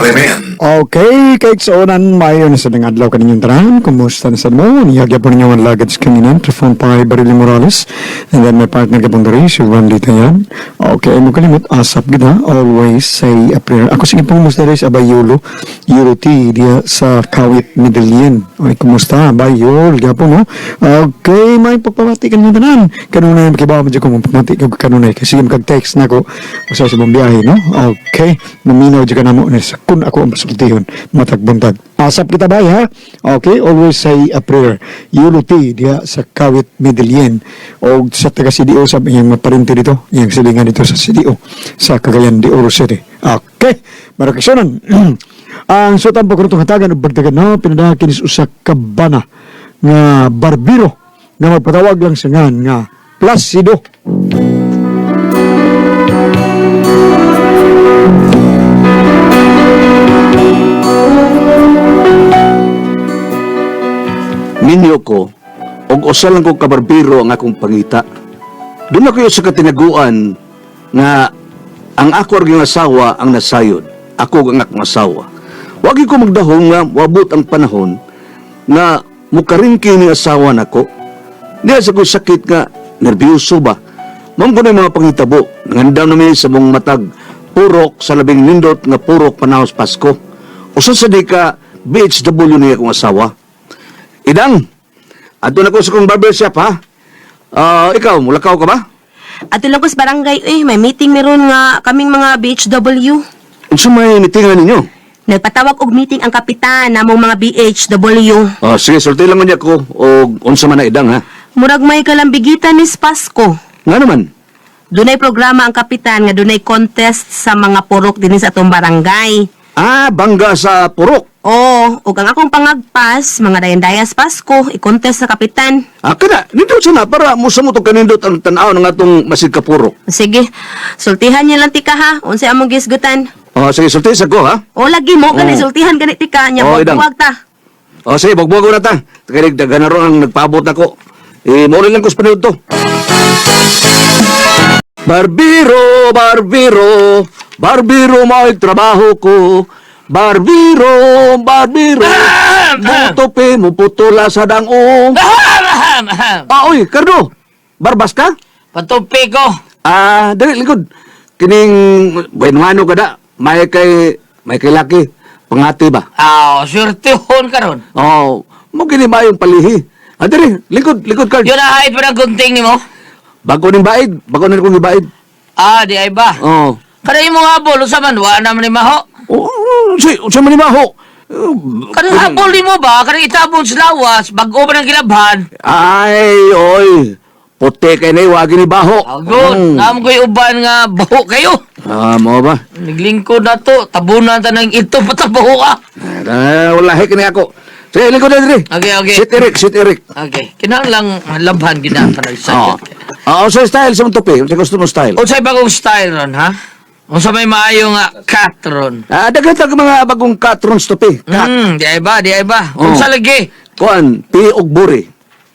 RMN. Okay, kaigsuonan, maayo na sa dang adlaw kaninyong tanan. Kumusta na sad mo? Niyagya po ninyo ang lagad sa kanginan. Trifon Pai Barili Morales. And then my partner gapon diri, si Randy Tayan. Okay, mo kalimot, asap gid ha. Always say a prayer. Ako sige pong kumusta diri sa Abayulo. Yulo T, diya sa Kawit, Medellin. Ay, kumusta? Abayol, gapon no? Okay, may pagpamati kaninyong tanan. Kanunay, makibawa mo dyan kung pagpamati ko kanunay. Kasi sige, magkag-text na ako. Usa sa mong biyahe, no? Okay, naminaw dyan ka na mo. Sa kun ako ang pasultihon, matag buntag. Asap kita bay, ha? Okay, always say a prayer. Yulo T, diya sa Kawit, Medellin. O sa taga CDO, sa iyang maparinti dito, iyang silingan dito sa CDO, sa Cagayan de Oro City. Okay, marakisyonan. Ang sutan po karutong hatagan og bagdagan no, pinadaha kinis usa ka bana nga barbiro nga magpatawag lang sa ngan nga Placido. Minyo ko, og usa lang ko kabarbero ang akong pangita. Doon ako sa katinaguan nga ang ako ang asawa ang nasayod. Ako ang akong asawa. Wagi ko magdahong nga wabot ang panahon nga mukaringki ni asawa nako. Niya sa ko sakit nga nerbiyoso ba. Ma'am ko na yung mga pangitabo. Nangandam namin sa mong matag purok sa labing nindot nga purok panahos Pasko. Usa sa di ka BHW niya akong asawa. Idang, ato na ko sa kong barber shop, ha? Ah, ikaw, mulakaw ka ba? Ato lang ko sa barangay, eh, may meeting meron nga kaming mga BHW. Unsa may mitingan ninyo? Nagpatawag og meeting ang kapitan namong mga BHW. Ah, sige, sulti lang man niya ko og unsa man na idang, ha? Murag may kalambigitan ni Pasko. Nga naman. Dunay programa ang kapitan nga dunay contest sa mga purok dinhi sa atong barangay. Ah, bangga sa purok. Oo, ug ang akong pangagpas, mga dayandayas Pasko, i-contest sa kapitan. Ah, kana, nindot sana para musa mo to kanindot ang tan-aw ng atong masig ka purok. Sige, sultihan niya lang tika ha, unsay among gisgutan. Ah, sige, sulti sa ko, ha? O lagi mo gani Oo. sultihan gani tika nya Oo, idang. buwag ta. Oh, sige, bugbugo na ta. Kaya daghan na ron ang nagpaabot nako. Eh, mauli lang ko sa panood to. Barbiro, barbiro, barbiro mao'y trabaho ko. Barbiro, barbiro, mutupi mo putula sa dangong. Ah, oy, Cardo, barbas ka? Patupi ko. Ah, dali, likod. Kining, bueno ka da, may kay laki, pangati ba? Aw, swertehon karon. Oh, mo kini maayong palihi. Ah, dali, likod, likod, Cardo. Yun na hide pa ng gunting nimo. Bago ning baid, bago na kong gibaid. Ah, di ay ba? Oh. Kada imong habol usa man wa na man ni maho. Oh, si unsa man ni maho? Kanang habol nimo ba? Kanang itabon sa lawas, bag-o ba ng gilabhan? Ay, oy. Puti kay ni wagi ni baho. Agon, naam ko'y uban nga baho kayo. Ah, mo ba? Naglingkod na to, tabunan ta ng ito patabaho ka. Ah, wala hek ni ako. Sige, lingkod na diri. Okay, okay. Sit Eric, sit Eric. Okay, kinahanglan labhan gid na para sa Oh. Ah, unsa style sa mong tupi? Unsa gusto mo style? Unsay bagong style ron, ha? Unsa may maayo nga cut ron? Ah, daghan tag mga bagong katrons tupi. Kat. Di ay ba, di ay ba? Oh. Unsa lagi? Kuan, pi og buri.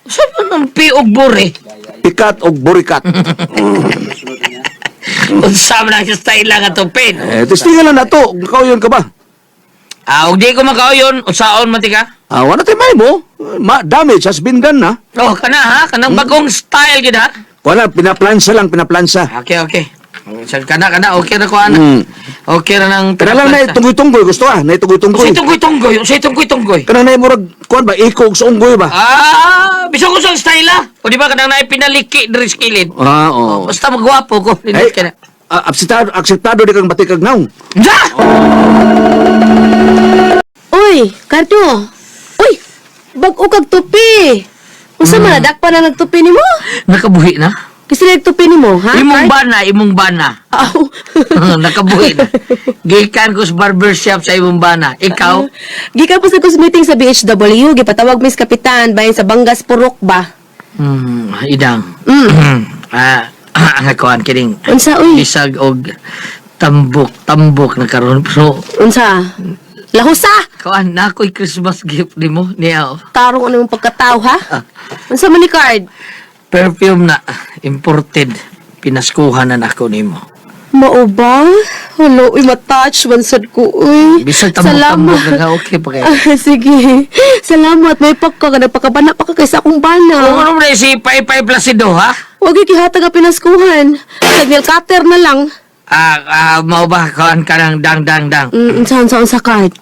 Unsa man ang piog buri? Pikat og burikat. Unsa man ang style lang nga tupin? Eh, testingan lang na to. Kauyon ka ba? Ah, ug di ko makauyon, unsaon man tika? Ah, wala tayo may mo. Ma damage has been done na. Oh, kana ha, kanang bagong style gid ha. Wala, pinaplansa lang, pinaplansa. Okay, okay. Sa kana kana okay ra ko ana. Okay ra nang Kana lang na tunggoy-tunggoy gusto ah, na tunggoy-tunggoy. Unsay tunggoy-tunggoy? Unsay tunggoy-tunggoy? Kana na murag kuan ba ikog sa unggoy ba? Ah, bisag usang style ah. O di ba kanang naay pinaliki diri sa kilid? Ah, oo. Basta magwapo ko. Ay, Nindot ka na. ah, akseptado, akseptado di kang batikag naong. Ja! Uy, Kardo. Uy, bag-o kag tupi. Unsa man nadakpa na nagtupi nimo? Nakabuhi na. Kasi nagtupi nimo, ha? Imong Card? bana, imong bana. Aw. Nakabuhi na. Gikan ko sa barbershop sa imong bana. Ikaw, Gikan po sa kus meeting sa BHW, gipatawag Miss Kapitan bahin sa Bangas Purok ba? Idang. Ah, ang akuan kining Unsa uy? bisag og tambok, tambok na karon pero Unsa? Lahusa! kuan na ako'y Christmas gift nimo niya. Oh. Tarong ano yung pagkatao ha? Unsa man ni card? Perfume na imported. Pinaskuhan na nako nimo. Mao ba? Hello, uy, matouch man sad ko, uy. Bisag tambok-tambok na ka, okay pa kayo. Ah, sige. Salamat, may pakka ka, nagpakabana pa ka kaysa akong Kung bana. ano mo na si Paypay Placido, ha? Huwag ikihatag ang pinaskuhan. Sa nail cutter na lang. Ah, ah, mao ba kuan ka ng dang dang dang. Saan, saan, sa card?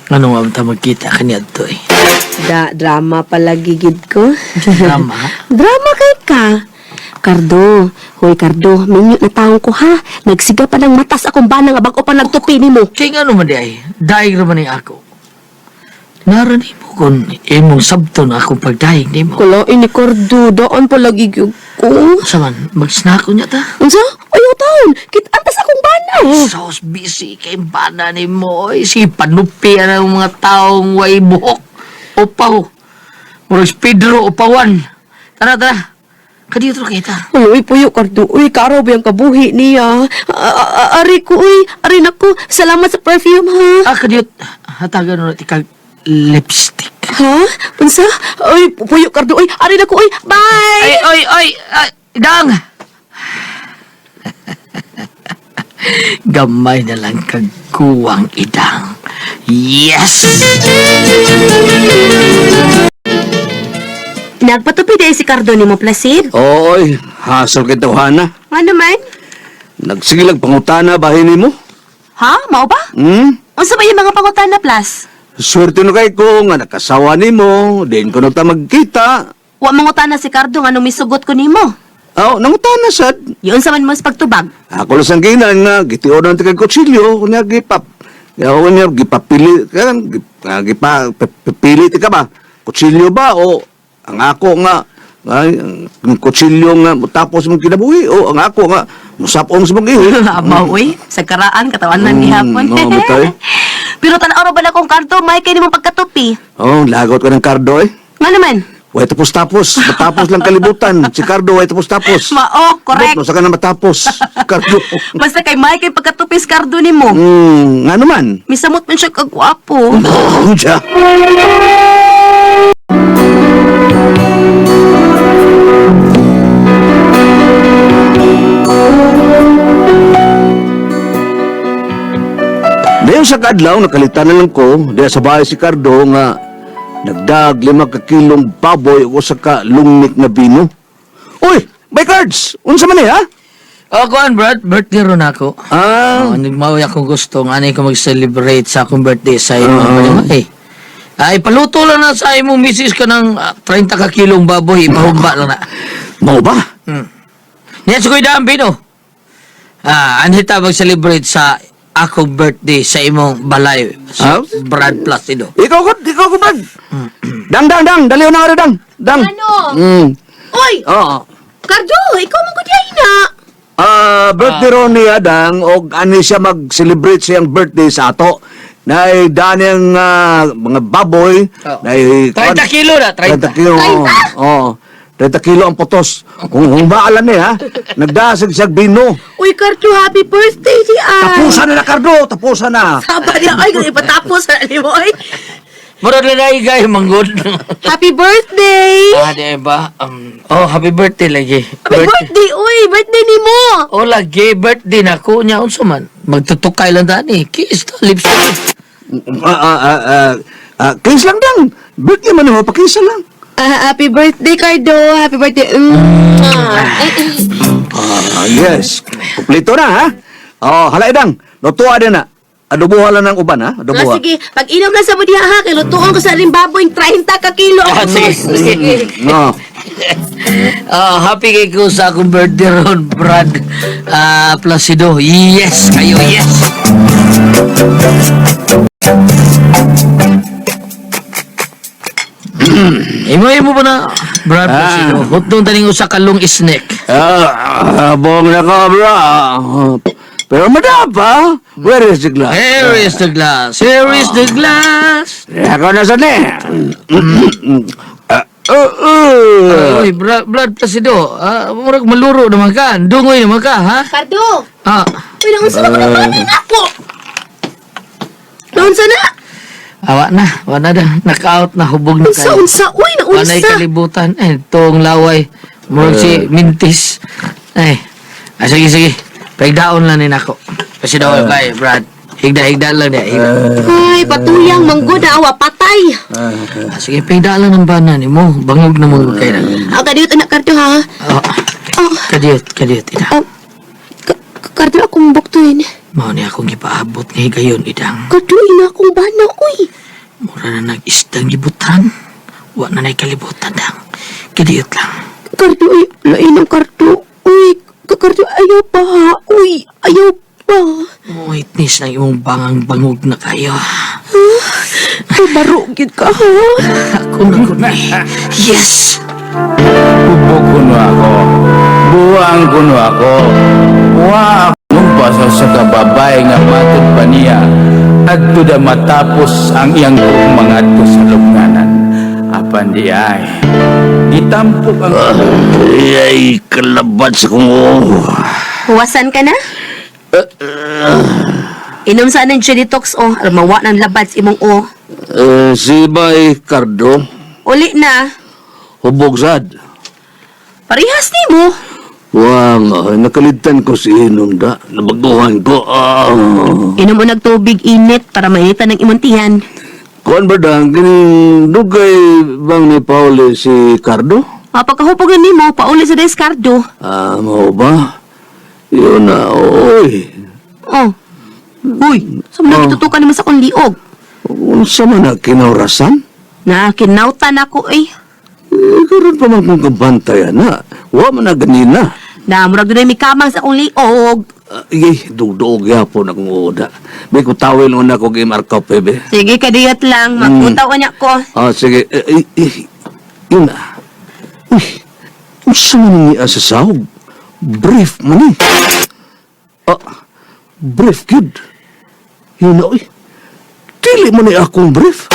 Ano nga ta magkita kaniya to eh. Da, drama pala gigid ko. Drama. Drama kay ka. Kardo, hoy Kardo, minyo na taong ko ha. Nagsiga pa ng matas akong bana nga bag-o pa nagtupi nimo. Kaya nga naman di ay, daig raman ni ako. Naran mo kung imong sabton akong pagdaig nimo. Kulain ni Kardo, daan pala gigid ko. Saman, magsnako niya ta. Unsa? Ayaw taon, kit-antas akong bana. Sos busy kay bana ni mo. Oy, si panupi ang mga taong way buhok. Upaw. Murag si Pedro upawan. Tara, tara. Kadito kita. Uy, puyo, Kardo. Uy, karaw ba yung kabuhi niya? Ari ko, uy. Ari nako. Salamat sa perfume, ha? Ah, kadiyot. Hatagan mo na tikag lipstick. Ha? Unsa? Uy, puyo, Kardo. Uy, ari nako, uy. Bye! Ay, oy, oy, ay, dang! Gamay na lang kagkuwang idang. Yes! Nagpatupi dahil si Cardo ni mo, Placid. Oy, hasol kay tawhana. Ano man? Nagsigilag pangutana bahin nimo. Ha? Mao ba? Hmm? Unsa ba yung mga pangutana, Plas? Swerte no kay ko nga nakasawa nimo, din ko na ta magkita. Wa mangutana si Cardo nga misugot ko nimo. Aw, nangutana sad. Yun sa man mo sa pagtubag. Ako lang sang ginan nga gitiunan ti kag kutsilyo kunya gipap. Ya kunya gipapili kan gipa pipili ti ka ba? Kutsilyo ba o ang ako nga ay, ang kutsilyo nga tapos mong kinabuhi o ang ako nga musapong sa mong ihi. Amaw, uy. Sa karaan, katawanan gihapon. Oo, butay. Pero tanaw ra ba na kong Cardo, may kay nimong pagkatupi? Oh, lagot ka ng kardo eh. Nga naman? Way tapos tapos, matapos lang kalibutan. Si Cardo way tapos tapos. Mao, correct. Bot, sa ka na matapos. Cardo. Basta kay Mike kay pagkatupis Cardo nimo. Nga naman. Misamot man siya kagwapo. Oh, siya. Dayon sa kaadlaw, nakalitan na lang ko, diya sa bahay si Cardo nga nagdag 5 ka kilong baboy o sa ka lungnik na bino. Uy, may cards! Unsa man eh, ha? Oh, kuan, Brad. Birthday ron ako. Ah, Oh, nagmaway akong gusto nga ani ko mag-celebrate sa akong birthday sa imong uh, Ay, paluto lang na sa imong misis ka ng 30 ka kilong baboy, ipahumba lang na. mao ba? Niya sa kuya daan, Pino. Ah, anhi ta mag-celebrate sa akong birthday sa imong balay, sa Ah? Brad Placido. Ikaw ko, Brad. Dang, dang, dang. Daliw na nga dang. Dang. Ano? Mm. Uy, Oo. Cardo, ikaw man gud na. Ah, birthday ron ni Adang og ani siya mag-celebrate siyang birthday sa ato. Nay dani ang mga baboy, Oh. nay 30 kilo na, 30. 30 kilo. Oo. Oo. 30 kilo ang putos. Kung humbaalan ni ha, nagdasig siya bino. Uy, Cardo, happy birthday di ay. Tapusan na na Cardo, tapusan na. Saba niya, ay, ipatapos na mo, ay. Murag na gay manggod. Happy birthday! Ah, di ba? Oh, happy birthday lagi. Happy birthday, uy! Birthday ni mo! Oh, lagi birthday na ko niya unsa man. Magtutukay lang dani. Kiss ta lips. Ah, ah, ah, ah, ah, kiss lang dang. Birthday man mo, pakisa lang. Ah, happy birthday, Cardo! Happy birthday! Mm. Ay, ay. Ah, yes. Kompleto na ha. Oh, halay dang. Lutuan din na. Adobohan lang ng uban ha. Ah, Adobohan. sige, pag inom na sa mo diha ha, kay lutuon ko sa aling baboy, 30 ka kilo. Ah, sige, sige. No. Ah, happy kay ko sa akong birthday ron, Brad. Ah, Placido. Yes, kayo, yes. Imo imo ba na, Brad Placido? Hutdong taning usa ka long snake. Ah, bong na ka, bro. Pero madapa, where is the glass? Here is the glass. Here is the glass. Ako na sa ni. Ah, Uy, Brad Placido, ah, murag maluro naman ka. Dungoy naman ka, ha? Cardo! Ah, Uy, naunsa na ko na bagay na ako! Naunsa na? awa na, awa na da. Knockout na, hubog na Unsa, kayo. unsa? Uy, Panay naunsa! kalibutan. Eh, itong laway. Murag si Mintis. Ay, sige, sige. Pagdaon lang ni nako. Kasi daw, bye, Brad. Higda, higda lang niya. Higda. Ay, patuyang manggod na awa patay. Sige, pigda lang ng bana ni mo. Bangog na mo kay na. Ah, kadiyot anak Kardo ha. Oh, Oh, kadiyot, kadiyot, ida. ah, Kardo akong buktuin. Mao ni akong gipaabot nga higayon, idang. Kardo ina akong bana uy. Mura na nag-isdang gibutan. Wa na na'y kalibutan, dang. Kadiyot lang. Kardo ay lain ang Kardo. Uy, Kardo ayaw pa ha. Uy, ayaw pa. Witness ng imong bangang bangog na kayo. Ay, baro gid ka ha. Ako na ko ni. Yes! Hubog kuno ako. Buwang kuno ako. Wa akong basa sa kababay nga matod pa niya. Adto da matapos ang iyang mga adto sa lubnganan. Apan di ay. Gitampok ang Ay, kalabat sa kong ulo. Huwasan ka na? Inom sa ng Genitox o, oh. Mawa ng labad sa imong o. Eh, si Bay Cardo, Uli na. hubog sad. Parehas ni mo. Wang, ay, nakaligtan ko si Inom da. Nabaguhan ko. Ah. Inom mo nagtubig init para mainitan ng imong tiyan. Kuan ba dang, kining dugay bang ni Pauli si Cardo? Mapagkahupog ni mo, pauli sa Descardo. Ah, mao ba? Yun na, oy. Oh. Uy, sa mga gitutukan naman sa akong liog. Unsa man na kinaurasan? Na, kinautan ako eh. Eh, karon pa man kong kabantayan na. Wa man na ganina. Na, murag doon may kamang sa akong liog. Ay, dugduog yapon akong oda. May kutawin una ko game arkaw, bebe. Sige, kadiyot lang. Magkutaw niya ko. Ah, sige. Eh, eh, eh, yun na. Uy, unsa man ni sa sahog? Brief man eh. Ah, brief good. Yun na, uy. Dili man ni akong brief.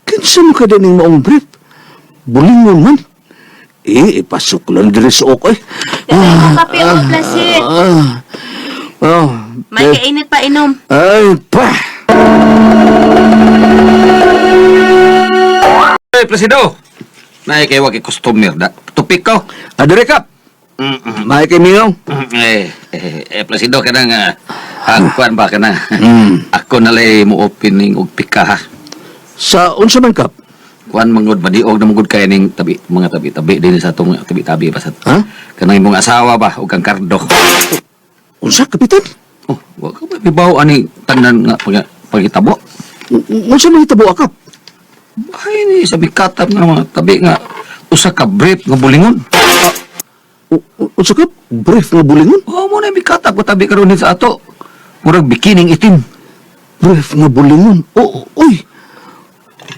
Kinsa mo ka din maong brief? Bulingon man. Eh, ipasok lang diri sa ok, eh. Ah, kape o plasit. Ah, oh, May kainit pa inom. Ay, pa! Hey, Presido! Nay, kay wag customer da. Tupik ko. Adere kap! May kay Mingaw. Eh, eh, eh, Presido kanang ang kuan ba kana? Ako na lay mo opening og pika ha. Sa unsa man kap? Kuan mangod madiog na mangod kay ning tabi mga tabi-tabi din sa atong tabi-tabi ba sa. Ha? Kanang imong asawa ba og kang Kardo. Unsa kapitan? Oh, wa ka ba bibaw ani tanan nga pag pagitabo? Unsa man hitabo akap? Ay ni sabi katap nga mga tabi nga usa ka brief nga bulingon. Unsa kap? Brief nga bulingon? Oh, mo na mikatap ko tabi karon din sa ato. Murag bikining itim. Brief nga bulingon. Oo, oy.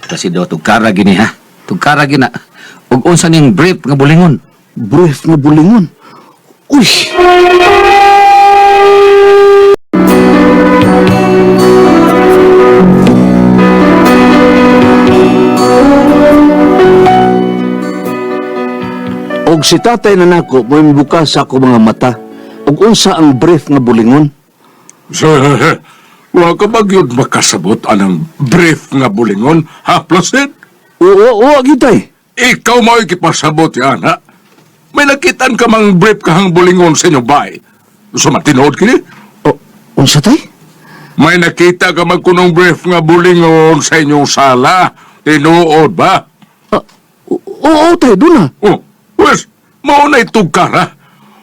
Kasi daw tugkara gini ha. Tugkara gina. Ug unsa ning brief nga bulingon? Brief nga bulingon. Uy. Og si tatay na nako mo bukas sa ako mga mata. Og unsa ang brief nga bulingon? Sir, wa ka ba gyud makasabot anang brief nga bulingon, ha, Placid? Oo, oo, gitay. Ikaw mo'y kipasabot yan, ha? May nakitaan ka mang brief kahang bulingon sa inyo bay. Sumatinood kini? O, unsa tay? May nakita ka magkunong brief nga bulingon sa inyong sala. Tinuod ba? Ah, oo, tay, doon na. Oh, wes, mao na'y tugkara.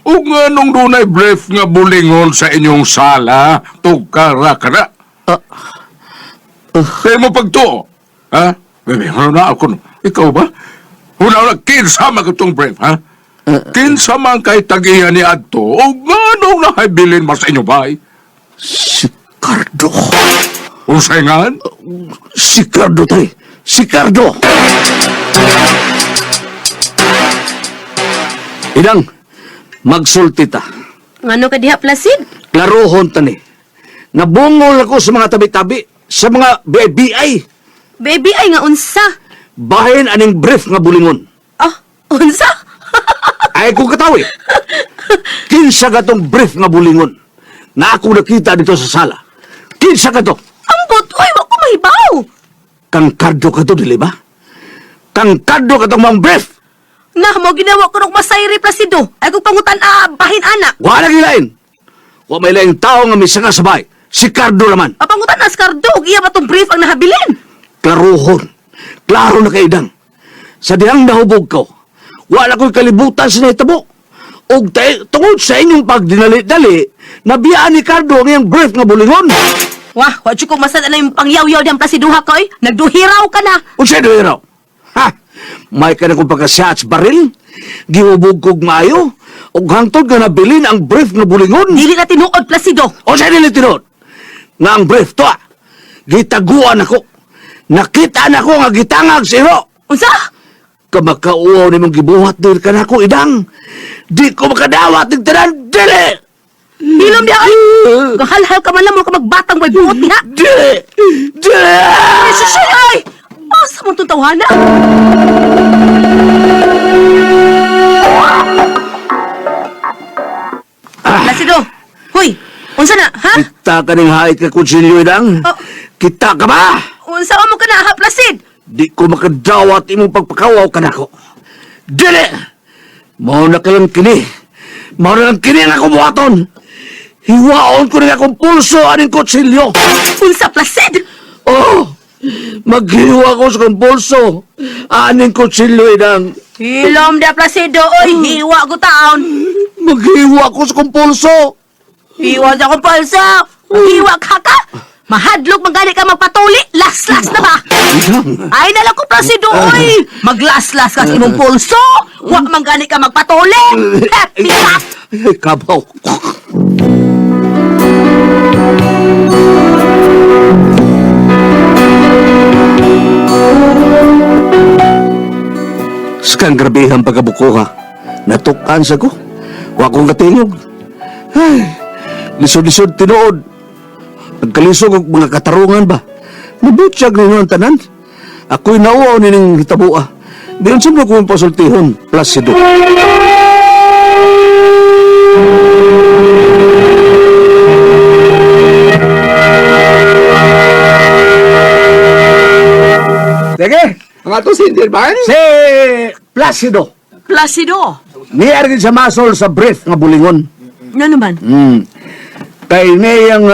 O nga nung dunay brief nga bulingon sa inyong sala, tugkara ka na. Ah, Kaya mo pagtuo. Ha? Bebe, ano na ako? No? Ikaw ba? Una na, kinsa man itong brief, ha? Kinsa man kay tagiya ni Adto, o nga nung nahabilin mas inyo ba? Si Cardo. Unsay ngan? Si Cardo, tay. Si Cardo! Idang, magsulti ta. Ngano ka diha, Placid? Klarohon ta ni. Nabungol ako sa mga tabi-tabi, sa mga BBI. Baby, ay nga unsa. Bahin aning brief nga bulingon. Ah, unsa? Ay kung katawi. Kinsa ka tong brief nga bulingon na ako nakita dito sa sala. Kinsa ka to? Ambot, uy, wa ko mahibaw. Kang Cardo ka to, dili ba? Kang Cardo ka tong mang brief! Na, mo ginawa ko nung masayri, Placido. Ay kung pangutan, bahin anak. Wala gilain. Wa may laing tao nga misanga sabay. Si Cardo naman. Pangutan na, Cardo, ug iya ba tong brief ang nahabilin? Klarohon. Klaro na kaidang. Sa dihang nahubog ko, wala ko'y kalibutan sa nahitabo. Og tungod sa inyong pagdinali-dali, nabiyaan ni Cardo ang iyang brief nga bulingon. Wah, wa ko masad na yung pangyaw-yaw diyang Placido ha koy. Nagduhiraw ka na. Unsay duhiraw? Ha? May ka na kong pagkasya baril? Gihubog kog maayo? Og hangtod nga nabilin ang brief nga bulingon? Dili na tinuod, Placido. Unsay dili tinuod? Nga ang brief to ah. Gitaguan ako. Nakita na ko nga gitangag sa iro. Unsa? Kamakauaw ni mong gibuhat diri ka nako idang. Di ko makadawat ning tanan dili. Hilom diha oy. Kahalhal ka man lang mo ka magbatang way buot diha. Dili. Dili. Ay, susuy ay. Asa man tong tawhana? Placido. Hoy, unsa na, ha? Kita ka ning hait ka kutsilyo idang. Oh. Kita ka ba? Unsa mo ka na, ha, Placid? Di ko makadawat imong pagpakawaw kanako. Dili! Mao na ka lang kini. Mao na lang kini ang akong buhaton. Hiwaon ko rin akong pulso aning kutsilyo. Unsa, Placid? Oh! Maghiwa ko sa akong pulso. Aning kutsilyo inang. Hilom dia, Placido. Oy, hiwa ko taon. Maghiwa ko sa akong pulso. Hiwa sa akong pulso. Hiwa ka ka. Mahadlok man gani ka magpatuli. Laslas na ba? Ay na lang ko, Placido, oy. Maglaslas ka sa imong pulso. Wa man gani ka magpatuli. Happy ka. Ay, kabaw. Skang grabe ang pagkabuko ha. Natukan sa ko. Wa kong katingog. Ay, lisod-lisod tinuod. Nagkalisog og mga katarungan ba? Nabutsyag ninyo ang tanan. Ako'y nauaw nining hitabua. Diyon sa mga kong pasultihon, Placido. Sige, Ang ato si Indian man? si Placido. Placido. Niya rin sa masol sa brief nga bulingon. Nga naman. Kay niyang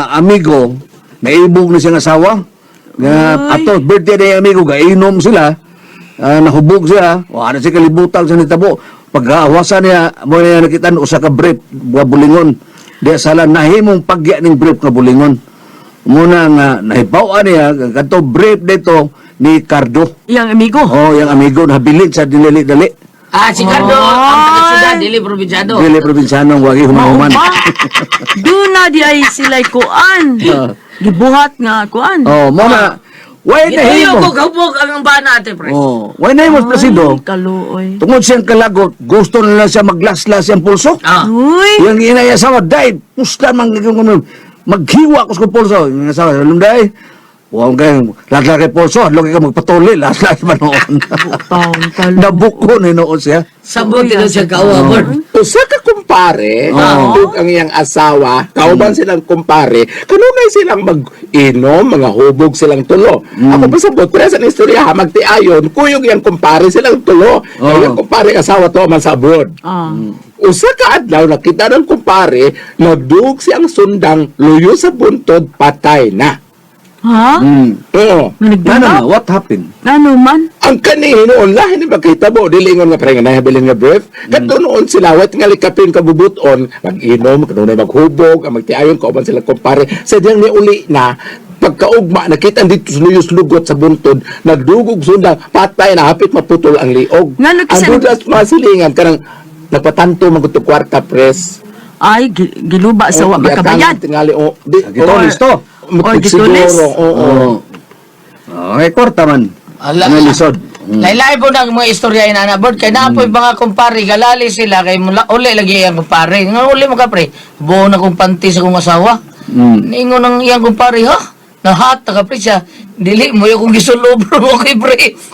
amigo, naibog na siyang asawa. Nga ato, birthday na yung amigo, gainom sila. Nahubog siya. Wala siya kalibutan sa nitabo. Pagkawasan niya, mo niya nakita usa ka brief nga bulingon. Di sala nahimong pagya ning brief nga bulingon. Muna nga nahibaw niya kadto brief dito ni Cardo. Yang amigo. Oh, yung amigo nabilin sa dinali-dali. Ah, si Cardo, ang taga syudad, dili probinsyado. Dili probinsyano wagi humahuman. Ba? Doon na di ay sila'y kuan. Gibuhat nga kuan. Oh, mo na. Way na Gituyo himo. ko kahubog ang bana ate, pre. Oh, way na himo presido. Ay, kaluoy. Tungod siyang kalagot, gusto na lang siya maglaslas siyang pulso. Ah. Uy. Yung ina asawa, day, pusta man maghiwa ko sa pulso. Yung asawa, alam day. Wow, kay lahat kay pulso, hadlok ka magpatuli, lahat man noon. Taon kaluoy. Nabuko ni noon siya. Sabot ito siya kawa, Bert. Usa ka kumpare, ug ang iyang asawa, kauban silang kumpare, kanunay silang mag-inom, mga hubog silang tulo. Ako pasabot, pero sa istorya ha, magtiayon, kuyog iyang kumpare silang tulo. Oo. Ang iyang kumpare ang asawa to man sa abroad. Ah. Usa ka adlaw nakita ng kumpare, nagdug siyang sundang luyo sa buntod, patay na. Ha? Oo. Nga Ano nagdala? na, what happened? Ano man? Ang kanihin noon, lahi ni makita mo, dili ingon nga parang nahabilin nga brief. Kadto noon sila, wat nga likapin kabubuton, mag-inom, kanunay maghubog, ang magtiayon, kauban sila kumpare. Sa diyang niuli na, pagkaugma, nakita dito sa luyos lugot sa buntod, nagdugog sundang, patay na, hapit maputol ang liog. Ngano Ang kasi nag- dudas masilingan, kanang nagpatanto magutong kwarta press. Ay, giluba sa wa makabayad. Tingali, oh, di, Gitulis to. Or gitulis. Siguro, oo. Oh. Okay, kwarta man. Ala. Ano lisod? Laylay po ng mga istorya ina na Bert. Kay naapoy mga kumpare, galali sila kay mula uli lagi ang kumpare. Nga uli mo ka pre. Buo na kong panty sa kong asawa. Ningon ang iyang kumpare ha. Nahat na ka pre siya. Dili mo yung kong gisulobro mo kay brief.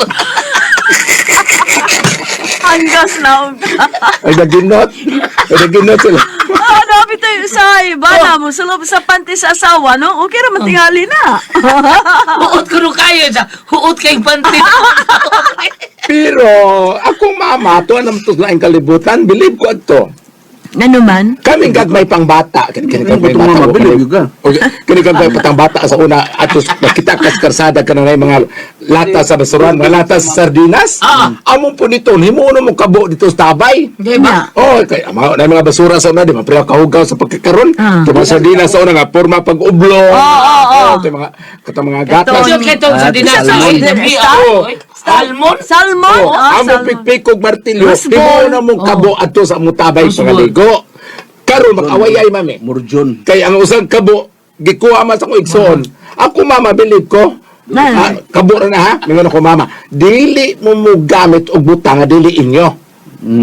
Anggas na. Ay, naginot. Ay, naginot sila. Ah, nabi tayo sa iba na mo. Sa loob sa panty sa asawa, no? Okay ra matingali na. Huot ko kayo siya. Huot kay panty. Pero akong mama to anam to laing kalibutan, believe ko adto. Ngano man? Kaming gagmay pang bata, kini kini gagmay Itong bata. mama, believe you ka. Okay, kini gagmay patang bata sa una atos nakita kas karsada kana na mga lata sa basuran, mga lata sa sardinas. Ah. Among po nito, himuon mo kabo dito sa tabay. Di ba? Oh, kay mga na mga basura sa una di ba pero kahugaw sa pagkakaron. Ah. Kay mga sardinas sa una nga porma pag oblong. Oo, oo. Kay mga katong mga gatas. Ito ketong sa dinas. Salmon. Oh, salmon. Salmon. Oh, Ah, amo salmon. pikpik og martilyo, Rusbol. himuon na mong kabo adto sa among tabay Rusbol. pangaligo. Karon makaway ay mami. Murjon. Kay ang usang kabo gikuha man sa akong igsoon. Ako mama bilib ko. Na. Ah, kabo ra na ha. Mingon ako mama, dili mo mo gamit og butang nga dili inyo.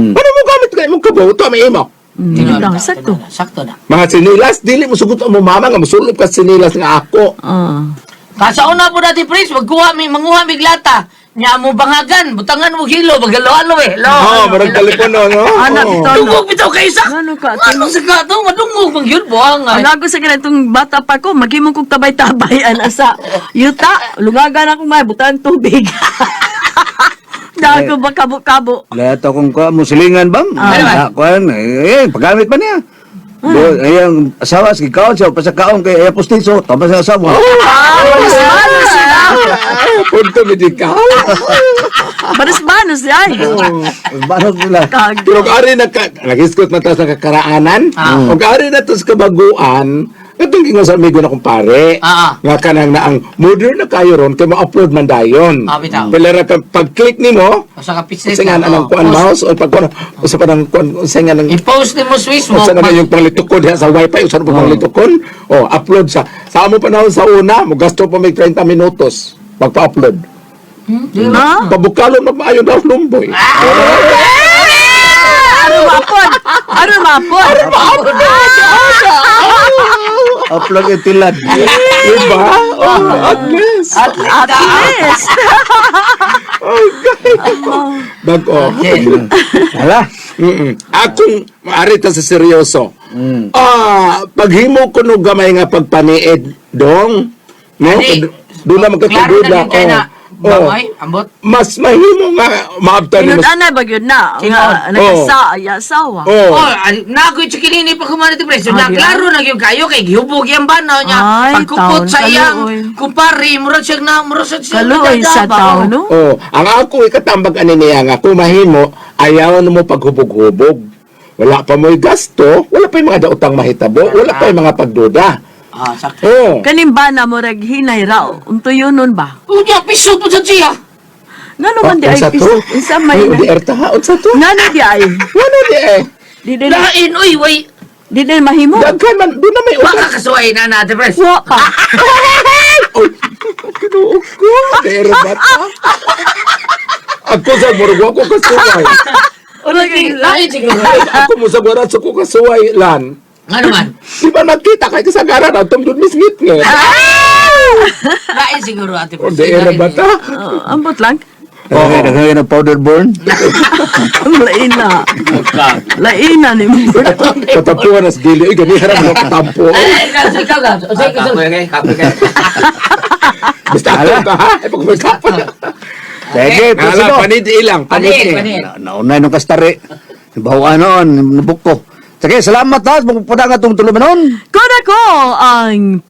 Ano mo gamit kay imong kabo? Ito may imo. Ikaw, sakto. Sakto na. Mga sinilas, dili mo sugot mo mama nga mosulop ka sinilas nga ako. Ah. Kasauna po dati, Prince, magkuha mi, manguha mi glata. Nya mo bangagan, butangan mo hilo, magalo-alo eh. Lo, Oh, marag telepono no. Anak Oh. ito, no? Dungog bitaw kay isa. Ngano ka, Ngano sa ka to? Madungog man gyud buang ay. Ang ako sa kanitong bata pa ko, maghimo kong tabay-tabay ana sa yuta. Lungagan akong may butan tubig. Dahil ko ba kabo-kabo. Lahat akong kuha mo silingan bang? Ah. Kuha, eh, paggamit pa niya. Do, ayang asawa, sige kaon siya, pa sa kaon kay ay postiso, tama sa asawa. Banos-banos sila. Ah, punto medikal. Banos-banos siya. ay. Banot nila. Kag. Pero kung ari na ka, nagiskot na ta sa kakaraanan, o kung ari na to sa kabaguan, itong gingon sa amigo na kumpare, nga kanang na ang modern na kayo ron, kay mo-upload man dayon. Ah, bitaw. Pila ra ka, pag-click nimo, Sa ka business usa nga anang kuan mouse, o pag kuan, usa pa nang kuan, usa nga nang I-post ni mo Swiss mo. usa naman yung panglitukod diha sa wifi, usa na pa panglitukon, o upload sa, sa amo panahon sa una, mo gasto pa may 30 minutos pagpa-upload. Ha? Pabukalon magmaayo daw lumboy. Ano mapod? Ano mapod? Upload yung tilad. Diba? Oh, at least. At least. Bago. Hala. Akong maari ta sa seryoso. Ah, paghimo ko no gamay nga pagpaniid dong. No? Ani, Doon na Klaro magkakaduda. na gyud kay na. Oh. Bangay, ambot. Mas mahimo nga maabtan ni mas. Inod-anay ba yun na? Nga, Tinuod. nagkasa, ay, asawa. Oh. Oh, nagoy chikinini pa kumana ti preso. Ah, Na di klaro na gyud kayo kay gihubog yang banaw niya. Ay, Pagkupot taon, sa iyang kaluoy. kumpare, murag siya na murag siya Kaluoy sa nadadaba, tao, oh. no? Oh, ang ako ikatambag ani niya nga kung mahimo ayaw na mo paghubog-hubog. Wala pa mo'y gasto, wala pa yung mga daotang mahitabo, wala pa yung mga pagduda. Ah, sakto. Oh. Kaning ba na murag hinay raw? Unto yun nun ba? Unya piso po sa siya. Ngano man di ay Unsa to? piso? Unsa may Ay, di erta ha, unsa to? Ngano di ay? Ngano di eh? Di din Lain oy, way. di din mahimo. Daghan man, doon na may utang. Baka kasuway na na ti pres. Wa pa. Oy, kinuog ko. Pero bata. Ako sa murag ako kasuway. Lain siguro. Ako mo sa guwarat sa ko kasuway lan. Ngano man? Di ba nakita kay kasagaran atong doon misngit nga. Lain siguro ate O pres. di era bata. Oh, ambot lang. Okay, nagkaya ng powder burn. Lain na. Lain na ni mo. Katampuan as dili. Uy, ganihan mo katampo. Ay, ikaw, ikaw, ikaw, ikaw. Kapoy kay, kapoy kay. Basta ako ka ha. Ay, pag may kapoy. Sige, Ala, Presido. panid ilang. Panid. Panid, panid. Naunay nung kastari. Bawa noon, nabuk ko. Sige, salamat ha. Magpunta nga itong tulumanon. Kuna ko ang